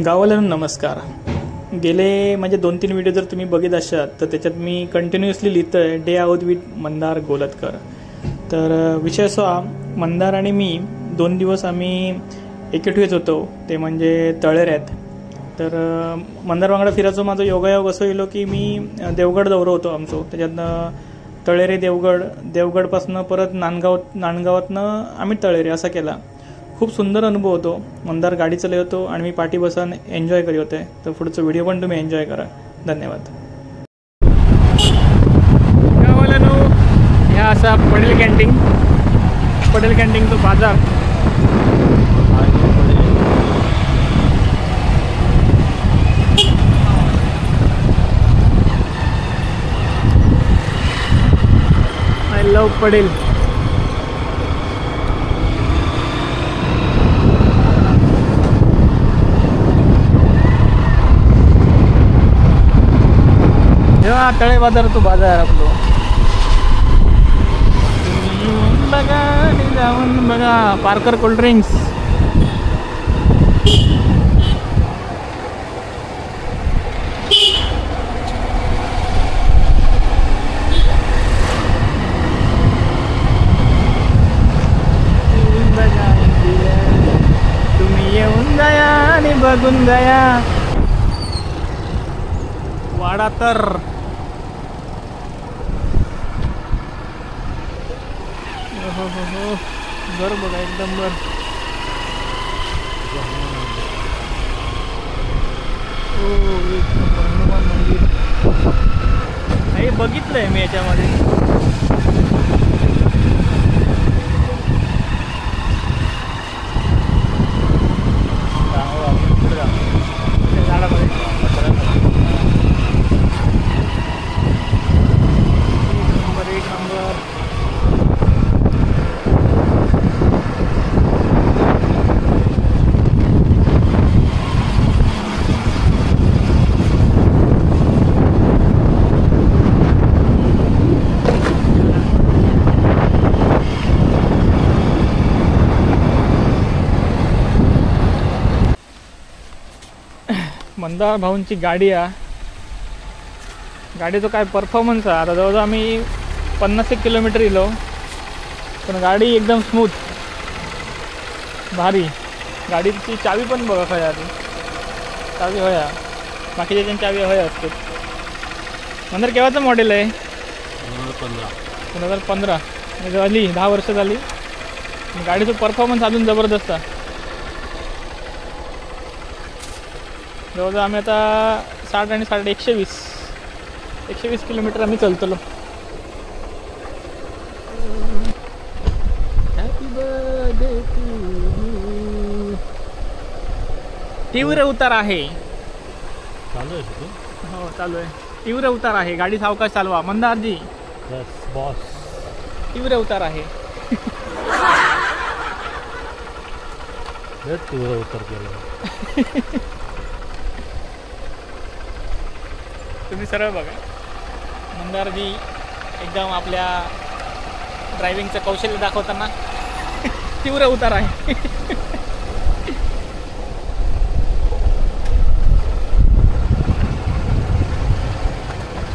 गाववाल्यांनो नमस्कार. गेले म्हणजे 2-3 व्हिडिओ जर तुम्ही बघित असाल तर त्याच्यात मी कंटिन्युअसली लिहितो आहे डे आउट विथ मंदार गोलतकर. तर विषय असा, मंदार आणि मी 2 दिवस आम्ही एकेठवेच होतो, ते म्हणजे तळेऱ्यात. तर मंदार वांगडा फिरायचो माझो योगायोग असो येयलो की मी देवगड दौरो होतो आमचो, त्याच्यातनं तळेरे देवगड, देवगडपासनं परत नांदगाव, नांदगावातनं आम्ही तळेरे असा केला. खूप सुंदर अनुभव होतो. मंदार गाडी चालवत होतो आणि मी पाठी बसून एन्जॉय करीत होते. तर पुढचं व्हिडिओ पण तुम्ही एन्जॉय करा. धन्यवाद. गावाल्यानो, ह्या असा पटेल कॅन्टीन, पटेल कॅन्टीनचा बाजार. I love Patel. तळे बाजार तो बाजार आपलो. बघा जाऊन बघा पार्कर कोल्ड्रिंक्स. तुम्ही येऊन जाया आणि बघून जाया वाडा. तर हो हो हो, घर बघा एकदम बर. हो, एक नंबर हनुमान मंदिर हे बघितलंय मी याच्यामध्ये. झाडामध्ये एक नंबर, एक नंबर. मंदार भाऊंची गाडी आहे. गाडीचा काय परफॉर्मन्स आहे. आता जवळजवळ आम्ही 50 किलोमीटर इलो, पण गाडी एकदम स्मूथ, भारी. गाडीची चावी पण बघा खय आधी चावी होया, बाकीच्या चावी होया असतात. मंदार केव्हाचं मॉडेल आहे? 2015. 2015 झाली, 10 वर्ष झाली. गाडीचं परफॉर्मन्स अजून जबरदस्त आहे. जवळजवळ आम्ही आता 60 आणि 60 120 किलोमीटर आम्ही चलतलो. Happy birthday to you. तीव्र उतार आहे. चालू आहे? हो चालू आहे. तीव्र उतार आहे, गाडी सावकाश चालवा मंदारजी. S boss. तीव्र उतार आहे. तीव्र उतार केला. तुम्ही सरळ बघा, मंदारजी एकदम आपल्या ड्रायव्हिंगचं कौशल्य दाखवताना तीव्र उतार आहे.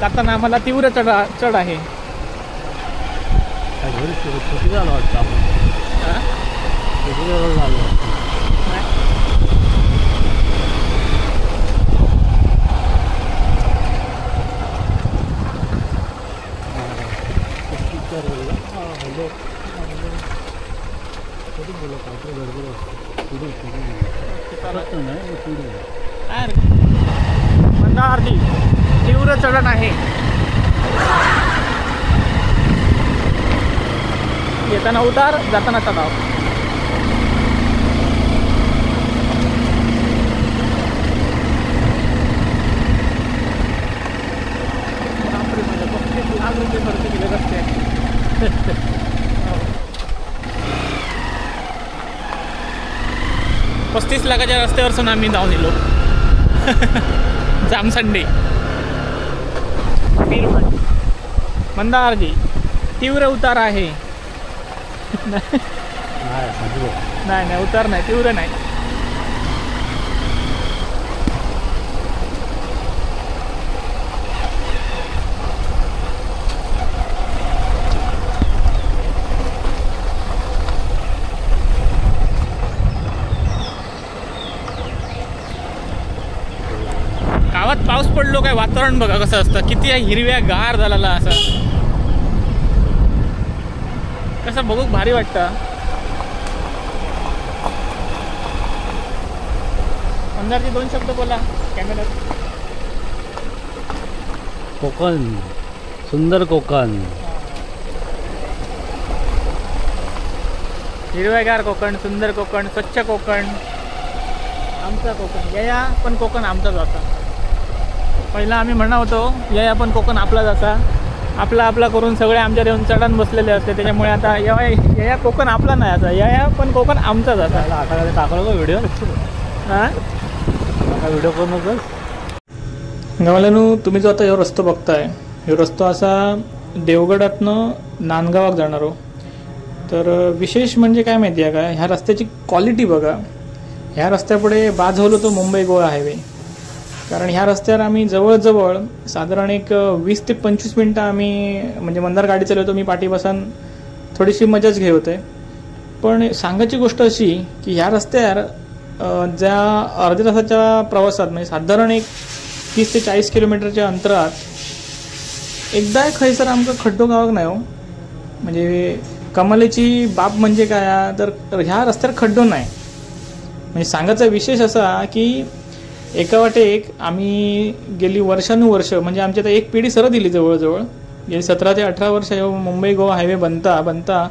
जाताना आम्हाला तीव्र चढ आहे. मंदारजी तीव्र चढण आहे. येताना उतार, जाताना चढाव. बापरे, माझ्या 35 लाख रुपये खर्च केले रस्ते. 35 लाखाच्या रस्त्यावर आम्ही जाऊन येलो. जामसंडे. मंदारजी तीव्र उतार आहे. नाही नाही, उतार नाही, तीव्र नाही. गावात पाऊस पडलो काय वातावरण बघा कसं असतं, किती हिरव्या गार झालेला, असं कसं बघू भारी वाटतं. मंदारजी दोन शब्द बोला कॅमेऱ्यात. कोकण, सुंदर कोकण, हिरवेगार कोकण, सुंदर कोकण, स्वच्छ कोकण, आमचा कोकण. या पण कोकण आमचाच असा. पहिला आम्ही म्हणत होतो या पण कोकण आपलाच असा, आपला आपला करून सगळे आमच्या येऊन चढण बसलेले असते, त्याच्यामुळे आता या कोकण आपला नाही असा, या पण कोकण आमचाच असा. आता टाकलं का व्हिडिओ? हां व्हिडिओ करू नकोस. गावाल्यानो, तुम्ही जो आता ह्यो रस्तो बघताय, ह्यो रस्तो असा देवगडातनं नांदगावाक जाणारो. तर विशेष म्हणजे काय माहिती आहे का, ह्या रस्त्याची क्वालिटी बघा. ह्या रस्त्यापुढे बाद झालो तो मुंबई गोवा हायवे, कारण ह्या रस्त्यावर आम्ही जवळजवळ साधारण एक 20 ते 25 मिनटं आम्ही म्हणजे मंदार गाडी चालवतो, मी पाठी बसून थोडीशी मजाच घेत होते. पण सांगायची गोष्ट अशी की ह्या रस्त्यावर ज्या अर्ध्या तासाच्या प्रवासात म्हणजे साधारण एक 30 ते 40 किलोमीटरच्या अंतरात एकदाय खंयसर आमकां खड्डो गावक नाही हो. म्हणजे कमालीची बाब म्हणजे काय, तर ह्या रस्त्यार खड्डो नाही. म्हणजे सांगायचा विशेष असा की एका वाटेक आम्ही गेली वर्षानुवर्ष म्हणजे आमची आता एक पिढी सरळ दिली, जवळजवळ गेली 17 ते 18 वर्ष मुंबई गोवा हायवे बनता बनता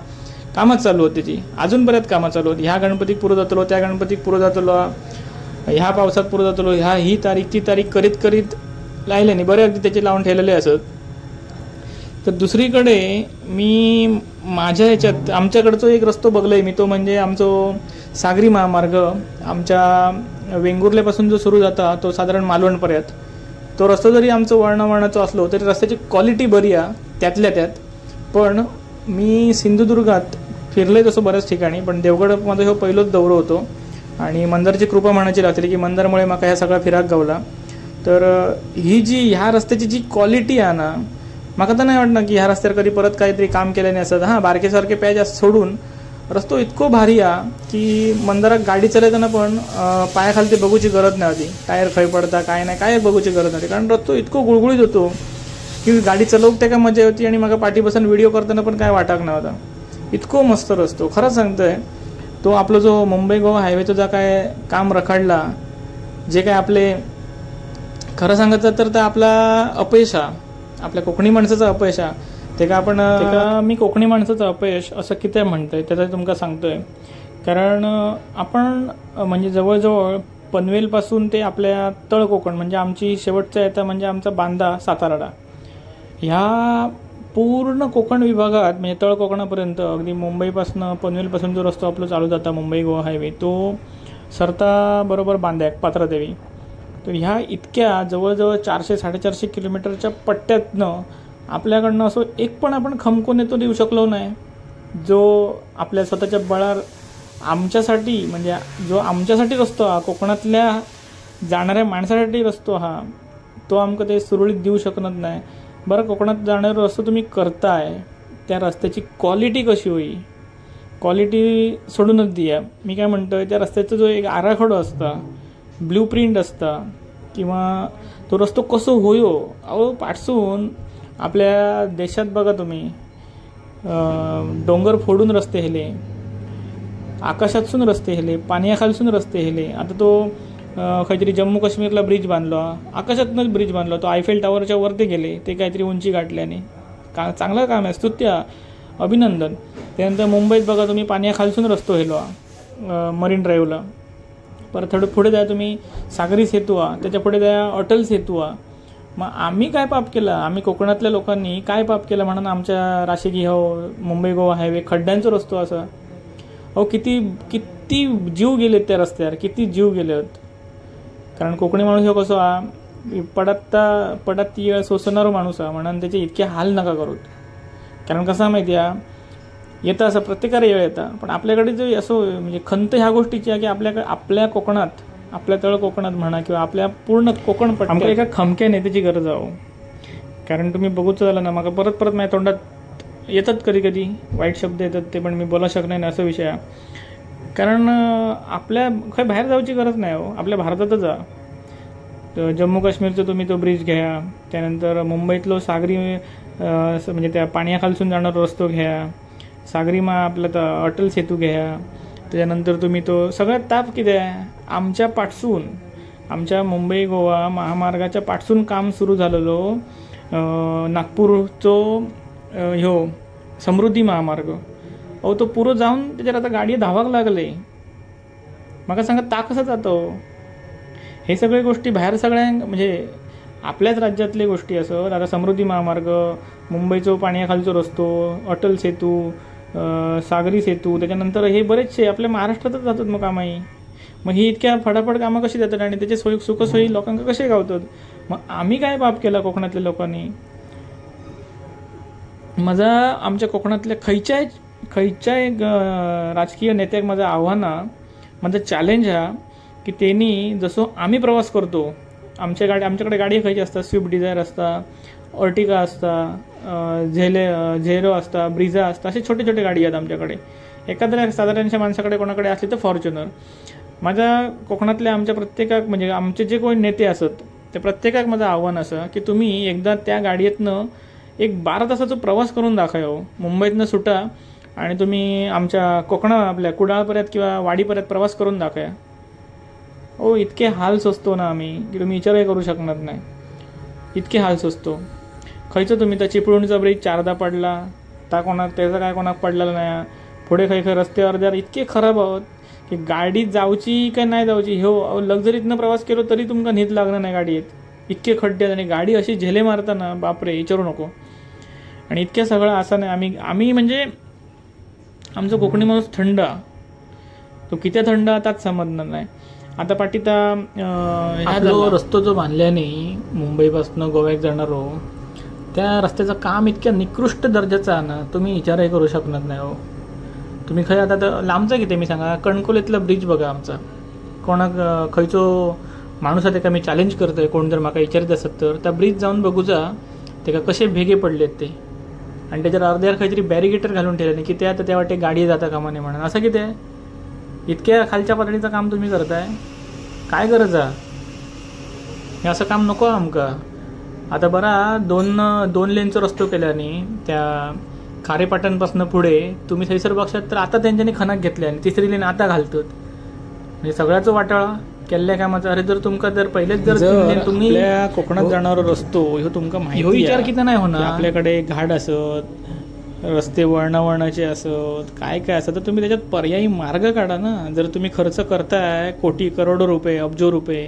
कामां चालू होती त्याची, अजून बऱ्याच कामां चालू होती. ह्या गणपतीक पुरो जातलो, त्या गणपतीक पुरो जातलो, ह्या पावसात पुरो जातलो, ह्या ही तारीख ती तारीख करीत करीत लायले न्ही, बरे अगदी त्याचे लावून ठेवलेले असत. तर दुसरीकडे मी माझ्या ह्याच्यात आमच्याकडचो एक रस्तो बघलोय मी, तो म्हणजे आमचो सागरी महामार्ग आमच्या वेंगुर्ल्यापासून जो सुरू जाता तो साधारण मालवणपर्यंत. तो रस्तो जरी आमचो वळणा वळणाचो असलो तरी रस्त्याची क्वालिटी बरी आहे त्यातल्या त्यात. पण मी सिंधुदुर्गात फिरले तसं बऱ्याच ठिकाणी, पण देवगड माझा ह्यो पहिलोच दौरो होतो आणि मंदारची कृपा म्हणायची लागतली की मंदारमुळे म्हाका ह्या सगळा फिराक गावला. तर ही जी ह्या रस्त्याची जी क्वालिटी आहे ना, म्हाका तर नाही वाटना की ह्या रस्त्यार कधी परत काहीतरी काम केलें आसत. हां, बारके सारखे पॅच सोडून रस्तो इतको भारी आ की मंदाराक गाडी चलयतना पण पाया खालती बघूची गरज नाही होती, टायर खंय पडता काय नाही काय बघूची गरज नव्हती, कारण रस्तो इतको गुळगुळीत होतो की गाडी चलोवंक तेका मजा होती आणि म्हाका पाठी बसून व्हिडिओ करताना पण काय वाटाक नव्हता. इतको मस्त रस्तो, खरंच सांगतोय. तो आपलो जो मुंबई गोवा हायवेचो जो काय काम रखडला, जे काय आपले खरं सांगायचं तर आपला अपयश हा, आपल्या कोकणी माणसाचं अपयश हा. तेका आपण तेका मी कोकणी माणसाचं अपयश असं कितें म्हणतंय तेचा तुमकां सांगतोय, कारण आपण म्हणजे जवळजवळ पनवेलपासून ते आपल्या तळ कोकण म्हणजे आमची शेवटचा येता म्हणजे आमचा बांदा साताराडा, ह्या पूर्ण कोकण विभागात म्हणजे तळ कोकणापर्यंत अगदी मुंबईपासून पनवेलपासून जो रस्तो आपलो चालू जाता मुंबई गोवा हायवे तो सरता बरोबर बांद्याक पात्रादेवी, तर ह्या इतक्या जवळजवळ 400 450 किलोमीटरच्या पट्ट्यातनं आपल्याकडनं असं एक पण आपण खमकून येतो देऊ शकलो नाही, जो आपल्या स्वतःच्या बळावर आमच्यासाठी म्हणजे जो आमच्यासाठी रस्तो हा कोकणातल्या जाणाऱ्या माणसासाठी रस्तो हा, तो आमकां ते सुरळीत देऊ शकत नाही. बरं, कोकणात जाणारो रस्तो तुम्ही करताय त्या रस्त्याची क्वालिटी कशी होई, क्वालिटी सोडूनच दिया. मी काय म्हणतोय, त्या रस्त्याचा जो एक आराखडो असता, ब्लू प्रिंट असता, किंवा तो रस्तो कसो होयो, अहो पाटसून आपल्या देशात बघा तुम्ही डोंगर फोडून रस्ते हेले, आकाशातसून रस्ते हेले, पाणयाखालसून रस्ते हेले. आता तो खंय तरी जम्मू काश्मीरला ब्रिज बांधलो, आकाशातनंच ब्रिज बांधलो, तो आयफेल टावरच्या वरती गेले, ते काहीतरी उंची गाठल्याने का चांगलं काम आहे, स्तुत्य, अभिनंदन. त्यानंतर मुंबईत बघा तुम्ही पाणयाखालसून रस्तो हेलो मरीन ड्राईव्हला, परत थोडं पुढे जाय तुम्ही सागरी सेतू आ, त्याच्या पुढे जाय अटल सेतू आ. मग आम्ही काय पाप केलं, आम्ही कोकणातल्या लोकांनी काय पाप केलं म्हणून आमच्या राशिकी हो मुंबई गोवा हायवे खड्ड्यांचो रस्तो असा. अहो किती किती जीव गेलेत त्या रस्त्यावर, किती जीव गेले आहेत. कारण कोकणी माणूस हो कसो हा पडत पडत ती वेळ सोसणारो माणूस हा, म्हणून त्याचे इतके हाल नका करूत. कारण कसं माहिती आहे, येतं असं प्रत्येकाला वेळ येता, पण आपल्याकडे जे असं म्हणजे खंत ह्या गोष्टीची आहे की आपल्याकडे आपल्या कोकणात, आपल्या तळ कोकणात म्हणा किंवा आपल्या पूर्ण कोकण पट्ट्यात एका खमक्या नेत्याची गरज आहो. कारण तुम्ही बघूच झालं ना, म्हाका परत परत माझ्या तोंडात येतात कधी कधी वाईट शब्द येतात, ते पण मी बोला शकत नाही असं विषय आहे. कारण आपल्या खंय भायर जावची गरज नाही हो, आपल्या भारतातच आ. जम्मू काश्मीरचो तुम्ही तो ब्रिज घ्या, त्यानंतर मुंबईतलो सागरी म्हणजे त्या पाणयाखालसून जाणारो रस्तो घ्या, सागरी मा आपलं तर अटल सेतू घ्या, त्याच्यानंतर तुम्ही तो सगळ्यात ताप किती आहे आमच्या पाठसून, आमच्या मुंबई गोवा महामार्गाच्या पाठसून काम सुरू झालेलो नागपूरचो ह्यो समृद्धी महामार्ग, अहो तो पुरो जाऊन त्याच्यात आता गाडी धावाक लागले. म्हाका सांगा ता कसा जातो? हे सगळे गोष्टी भायर सगळ्यांक म्हणजे आपल्याच राज्यातले गोष्टी असत. आता समृद्धी महामार्ग, मुंबईचो पाणयाखालचो रस्तो, अटल सेतू, सागरी सेतू, त्याच्यानंतर हे बरेचसे आपल्या महाराष्ट्रातच जातात मग कामाई. मग ही इतक्या फटाफट कामं कशी जातात आणि त्याचे सोयी सुखसोयी लोकांका कसे गावतात? मग आम्ही काय पाप केला कोकणातल्या लोकांनी? माझा आमच्या कोकणातल्या खंयच्याय खंयच्याय राजकीय नेत्याक माझं आव्हान हा, माझं चॅलेंज हा की तेनी जसो आम्ही प्रवास करतो, आमच्या गाडी आमच्याकडे गाडी खंयची आसता, स्विफ्ट डिझायर आसता, अर्टिगा आसता, झेले झेरो आसता, ब्रिझा आसता, असे छोटे छोटे गाडी आहेत आमच्याकडे. एखाद्या साधारणशा माणसाकडे कोणाकडे असली तर फॉर्च्युनर. माझ्या कोकणातल्या आमच्या प्रत्येकाक म्हणजे आमचे जे कोण नेते असत ते प्रत्येकाक माझं आव्हान आसा की तुम्ही एकदा त्या गाडयेतनं एक 12 तासाचो प्रवास करून दाखय. मुंबईतनं सुटा आणि तुम्ही आमच्या कोकणा आपल्या कुडाळपर्यंत किंवा वाडीपर्यंत प्रवास करून दाखया. ओ इतके हाल सोसतो ना आम्ही की तुम्ही विचारही करू शकणार नाही, इतके हाल सोसतो. खंयचो तुम्ही त्या चिपळूणचा ब्रिज 4दा पडला, ता कोणाक त्याचा काय कोणाक पडलेला नाही. पुढे खंय खंय रस्ते अर्ध्यार इतके खराब आहोत की गाडी जावची काय नाही जावची. ह्यो लक्झरीतनं प्रवास केलो तरी तुमकां न्हीद लागणार नाही गाडयेत, इतके खड्डे आणि गाडी अशी झेले मारताना बापरे विचारू नको. आणि इतक्या सगळं असं नाही आम्ही आम्ही म्हणजे आमचो कोकणी माणूस थंड, तो किती थंड आताच समजणार नाही. आता पाटीता ह्या रस्तो जो बांधल्याने मुंबईपासून गोव्याक जाणारो त्या रस्त्याचं काम इतक्या निकृष्ट दर्जाचं आहे ना तुम्ही विचारही करू शकणार नाही. हो तुम्ही खंय आता तर लांबचा किती मी सांगा, कणकोलीतला ब्रिज बघा आमचा, कोणाक खंयचो माणूस तेका मी चॅलेंज करतोय, कोण जर म्हाका विचारीत आसत तर त्या ब्रिज जाऊन बघूचा तेका कसे भेगे पडलेत ते, आणि त्याच्यावर अर्ध्यार खंय तरी बॅरिगेटर घालून ठेवले की ते आता त्या वाटे गाडी जाता कामा नये म्हणून. असं कितें इतक्या खालच्या पातळीचं काम तुम्ही करताय, काय गरज आहे? हे असं काम नको आमकां. आता बरा दोन लेनचो रस्तो केल्यानी त्या खारेपाटणपासून पुढे तुम्ही थंयसर बघशात तर आता तेंच्यांनी खणाक घेतले आणि तिसरी लेन आता घालतात, म्हणजे सगळ्याचो वाटाळा केल्ल्या कामाचा. अरे जर तुमका जर पहिलेच जर तुम्ही कोकणात जाणारो रस्तो ह्यो तुमका माहिती विचार किती नाही होणार, आपल्याकडे घाट असत, रस्ते वळणावळणाचे असत, काय काय असत, तर तुम्ही त्याच्यात पर्यायी मार्ग काढा ना. जर तुम्ही खर्च करताय कोटी करोडो रुपये अब्जो रुपये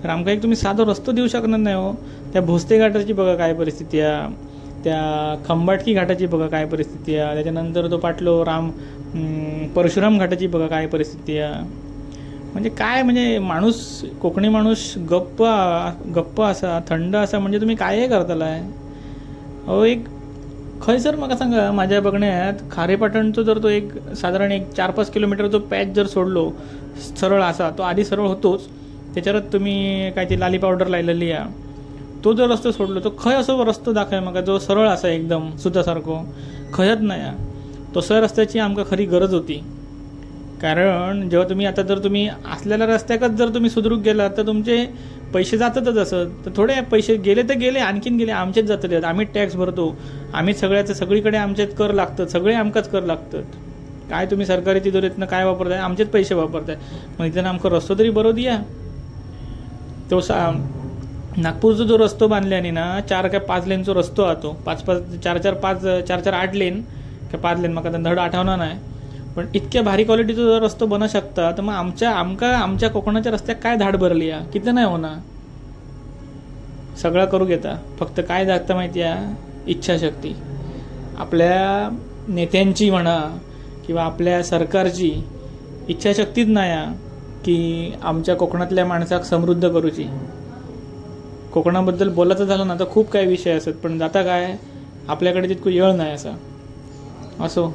तर आमकां एक तुम्ही साधो रस्तो दिवं शकणार नाही. हो त्या भोसते घाटाची बघा काय परिस्थिती आहे, त्या खंबाटकी घाटाची बघा काय परिस्थिती आहे, त्याच्यानंतर तो पाटलो राम परशुराम घाटाची बघा काय परिस्थिती आहे. म्हणजे काय म्हणजे माणूस कोकणी माणूस गप्प गप्प असा थंड असा म्हणजे तुम्ही काय करतालाय? अहो एक खंयसर म्हाका सांगा, माझ्या बघण्यात खारेपाटणचो जर तो एक साधारण एक 4-5 किलोमीटर जो पॅच जर सोडलो सरळ असा, तो आधी सरळ होतोच, त्याच्यावर तुम्ही काय ती लाली पावडर लायलेली आहे, तो जर रस्तो सोडलो तो खंय असो रस्तो दाखय म्हाका जो सरळ आसा एकदम सुता सारको, खंयच नाही. तसो रस्त्याची आमकां खरी गरज होती. कारण जेव्हा तुम्ही आता जर तुम्ही असलेल्या रस्त्याकच जर तुम्ही सुधरूक गेलात तर तुमचे पैसे जातातच असत, तर थोडे पैसे गेले तर गेले, आणखीन गेले आमचेच जातले. आम्हीच टॅक्स भरतो, आम्हीच सगळ्याचं सगळीकडे आमचेच कर लागतात, सगळे आमकांच कर लागतात. काय तुम्ही सरकारी तिजोरीतनं काय वापरताय? आमचेच पैसे वापरताय. मग इथं आमकां रस्तो तरी बरो दिया. तो नागपूरचो जो रस्तो बांधल्यानी ना 4 काय 5 लेनचो रस्तो हा तो, 5 5 4 4 5 4 4 8 लेन काय 5 लेन म्हाका धड आठवना नाही, पण इतक्या भारी क्वालिटीचो जर रस्तो बनू शकता तर मग आमच्या आमकां आमच्या कोकणाच्या रस्त्याक काय धाड भरली आ? कितें नाही होणार, सगळं करू घेता. फक्त काय जाता माहिती आहे? इच्छाशक्ती आपल्या नेत्यांची म्हणा किंवा आपल्या सरकारची इच्छाशक्तीच नाही की आमच्या कोकणातल्या माणसाक समृद्ध करूची. कोकणाबद्दल बोलायचं झालं ना तर खूप काही विषय असत, पण जाता काय आपल्याकडे तितकं येळ नाही असा. असो.